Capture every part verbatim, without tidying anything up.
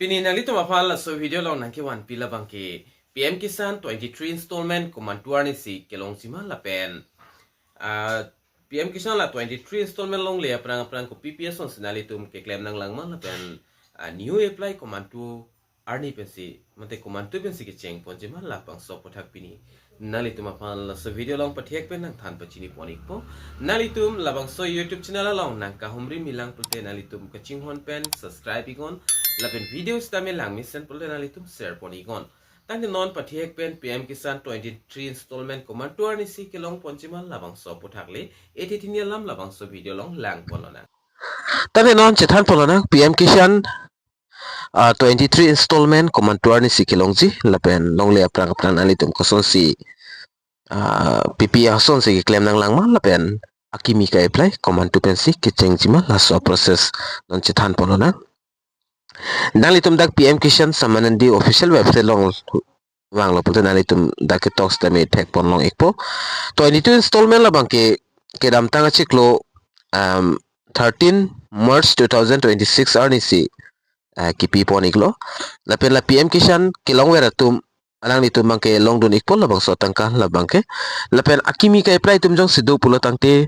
Pini nanglitum aphan laso video along nangkevanpi labangke P M Kisan twenty-three installment komantu arnisi kelongji ma lapen, ah, P M Kisan la twenty-three installment longle aphrang aphrang kopi pi asonsi nanglitum keklem nanglang ma lapen, ah, new apply komantu arni pensi mate komantu pensi kechengponji ma labangso aphuthak pini nanglitum aphan laso video along pathek pen nangthan pachini pon ikpo. Nanglitum labangso YouTube channel along nangkahumri milang pulote nanglitum kachinghon pen subscribe iknon lapen video sitame langmesen pulote nanglitum share pon iknon. Tangte non pathek pen P M Kisan twenty-three installment komantu arnisi kelongponji ma labangso aphuthak le, ete tini alam labangso video along langpon lonang. Tangte non chethanpon lonang P M Kisan, ah, twenty-three installment komantu arnisi kelongji lapen longle aphrang aphrang nanglitum kosonsi, ah, P P asonsi keklem nanglang ma lapen akimi ka-apply komantu pensi kechengji ma laso process non chethanpon lonang. Nanglitum dak P M Kisan Samman Nidhi official website along vanglo pulote nanglitum dak ketok sitame thekpon long ikpo. Twenty-two installment labangke kedamtang achiklo, um, thirteen March two thousand twenty-six arnisi, ah, kepipon iklo. Lapen la P M Kisan kelongver atum alanglitum abangke longdun ikpo labangso atangka labangke. Lapen akimi ka-apply atum jongsi do pulo tangte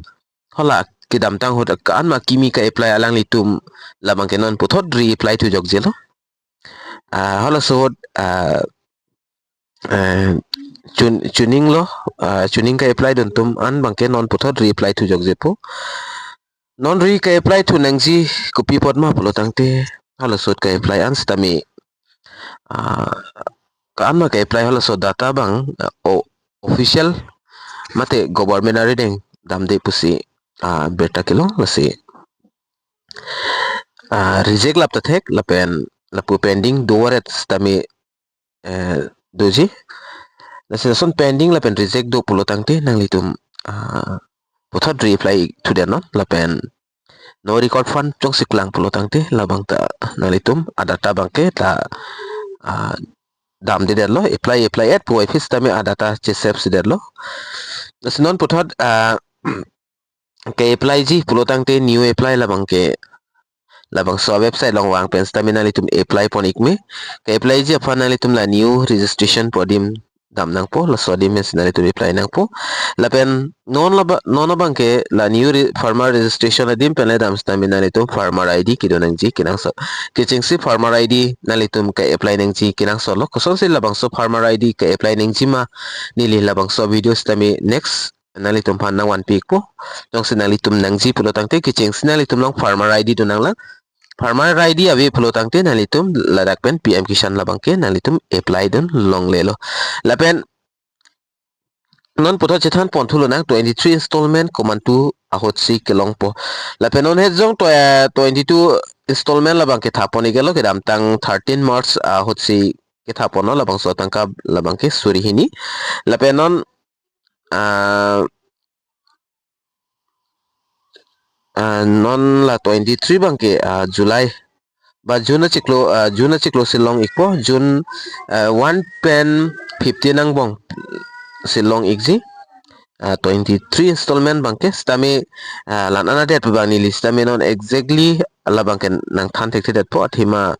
hala kedamtang ahut ka-an ma akimi ka-apply alanglitum labangke non puthot re-apply thujokjelo. Ah, halaso ahut, ah, eh, chun-, chuning lo, ah, chuning ka-apply dun atum an abangke non puthot re-apply thujokjepo. Non re ka-apply thu nangji kopi apot ma pulo tangte halaso ahut ka-apply an sitame, ah, ka-an ma ka-apply halaso data abang, ah, o-, official mate government arideng damde pusi, ah, birta kelong lasi, ah, reject lap ta thek lapen lapu pending do varet sitame, eh, doji. Lasi lason pending lapen reject do pulo tangte nanglitum, ah, puthot re-apply thudetnon lapen no record found jongsi klang pulo tangte labang ta nanglitum adata abangke ta, ah, damdedetlo, apply apply et pu office tame adata che-save sedetlo. Lasi non puthot, ah, ka-apply ji pulo tangte new apply labangke labangso website along vang pen sitame nanglitum apply pon ikme. Ka-apply ji aphan nanglitum la new registration pu adim dam nangpo, laso adim pensi nanglitum apply nangpo. Lapen non laba-, non abangke la new re-, farmer registration adim pen le dam sitame nanglitum farmer I D kedo nangji kenangsot. Kechengsi farmer I D nanglitum ka-apply nangji kenangsotlo. Kosonsi labangso farmer I D ka-apply nangji ma neli labangso video sitame next nanglitum aphan nangvanpi ikpo. Jongsi nanglitum nangji pulo tangte kechengsi nanglitum along farmer I D do nanglang. Farmer I D ave pulo tangte nanglitum ladak pen P M Kisan labangke nanglitum apply dun longlelo. Lapen non puthot chethanpon thu lonang twenty-three installment komantu ahutsi kelongpo. Lapen non het jong to, eh, twenty-two installment labangke thapon iklo, kedamtang thirteen March ahutsi kethaponlo, labangso atangka labangke suri hini. Lapen non, ah, ah, non la twenty-three abangke, ah, July ba June achiklo, ah, June achiklo si long ikpo, June, ah, one pen fifteen angbong si long ikji. Ah, twenty-three installment abangke sitame, ah, la-an adet pu abang neli sitame non exactly labangke nangthan thekthedetpo, athema,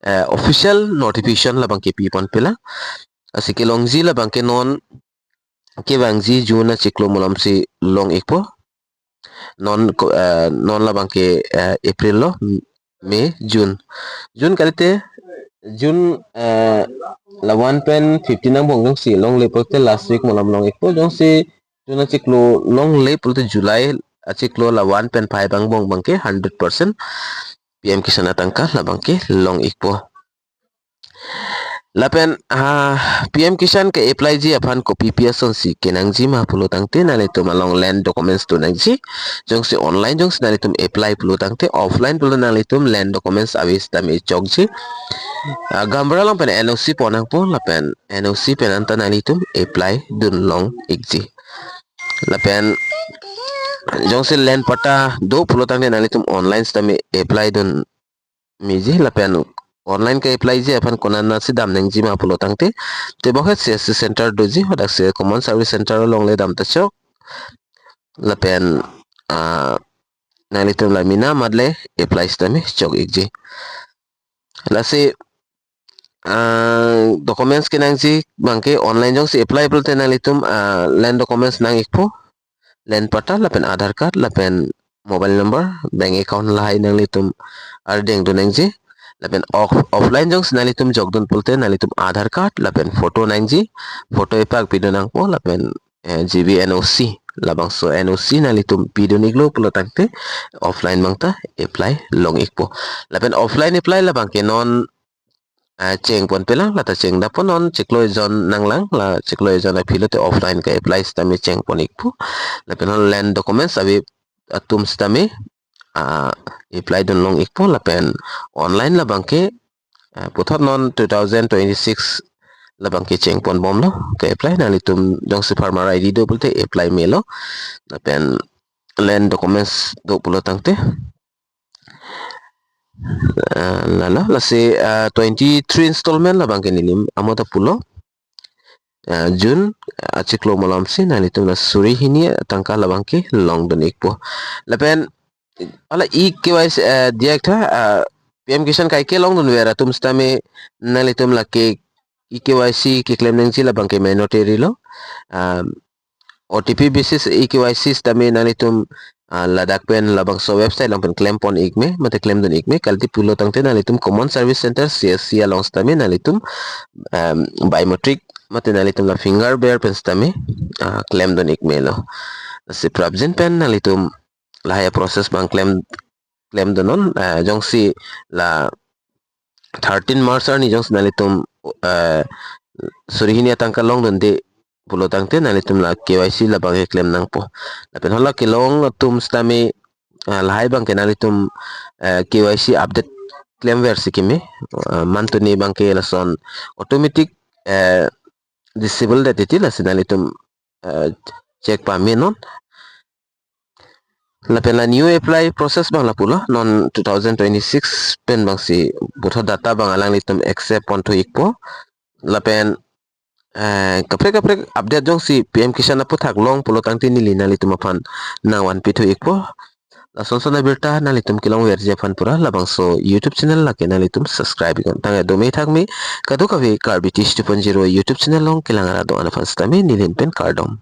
eh, official notification labangke pipon pela. Lasi kelongji labangke non kevangji June achiklo malomsi long ikpo. Non ko-, eh, non labangke, eh, April lo, May, June. June kalite, June, eh, la one pen fifteen angbong jongsi longle pulote last week malom long ikpo, jongsi June achiklo longle pulote July achiklo la one pen five angbong abangke hundred percent P M Kisan atangka labangke long ikpo. Lapen, ah, P M Kisan ka-apply ji aphan kopi pi asonsi kenangji ma pulo tangte nanglitum along land documents do nangji. Jongsi online jongsi nanglitum apply pulo tangte, offline pulo nanglitum land documents ave sitame chokji. Ah, gaonbura along pen N O C pon nangpo lapen N O C pen anta nanglitum apply dun long ikji. Lapen jongsi land patta do pulo tangte nanglitum online sitame apply dun miji lapen online ka-apply ji aphan konatsi dam nangji ma pulo tangte, tebok het C S C center doji, hadak si common service center along le dam ta chok. Lapen, ah, nanglitum la mena amat le apply sitame chok ikji. Lasi ah, documents kenangji abangke online jongsi apply pulote nanglitum ah, land documents nang-ikpo. Land patta lapen Aadhaar card lapen mobile number, bank account lahai nanglitum ardeng dun nangji. Lapen off offline jongsi nanglitum jokdun pulote nanglitum Aadhaar card lapen photo nangji. Photo epak pidun nangpo lapen eh, G B N O C, labangso N O C nanglitum pidun-iklo pulotangte offline abangta apply long-ikpo. Lapen offline apply labangke non ah, chengponpelang, lata chengdappo, non chiklo ejon nanglang, la chiklo ejon aphi lote offline ka-apply sitame chengpon-ikpo. Lapen non land documents ave atum sitame ah, apply dun long-ikpo. Lapen online labangke ah, puthot non two thousand twenty-six labangke chengponbomlo ka-apply. Nanglitum jongsi farmer I D do pulote apply melo. Lapen land documents do pulotangte ah, lalo, lasi ah, twenty-three installment labangke neli amo ta pulo. Ah, June achiklo malomsi nanglitum la suri hini atangka labangke longdun-ikpo. Lapen hala E K Y C ah, diyaktha ah, P M Kisan kaike longdunver atum sitame nanglitum lake E K Y C keklem nangji labangke mandatory lo. Ah, O T P basis E K Y C sitame nanglitum ah, ladak pen labangso website along pen klempon-ikme, mate klemdun-ikme, kalite pulotangte nanglitum Common Service Center, C S C along sitame nanglitum em, biometric mate nanglitum la finger bear pen sitame ah, klemdun-ikmelo. Lasi prapjin pen nanglitum lahai process abang klem klemdunnon ah, jongsi la thirteen March arni jongsi nanglitum ah, suri hini atangka longdunde pulotangte nanglitum la K Y C labangke klem nangpo. Lapen hala kelong atum sitame ah, lahai abangke nanglitum ah, K Y C update klemver si keme ah, mantuni abangke lason automatic eh, disable det titi, lasi nanglitum eh, check pamenon. Lapen la new apply process abang lapulo, non two thousand twenty-six pen abangsi puthot data abang alanglitum accept ponthu-ikpo. Lapen eh, kaprek kaprek update jongsi P M Kisan aputhak long pulotangte neli nanglitum aphan nangvanpithu-ikpo. Lasonson abirta nanglitum kelongverji aphan pura labangso YouTube channel lake nanglitum subscribe-iknon. Tangte dome thakme, kadokave Karbi Tish two point zero YouTube channel along kelang arat do-an aphan sitame neli ahin pen kardom.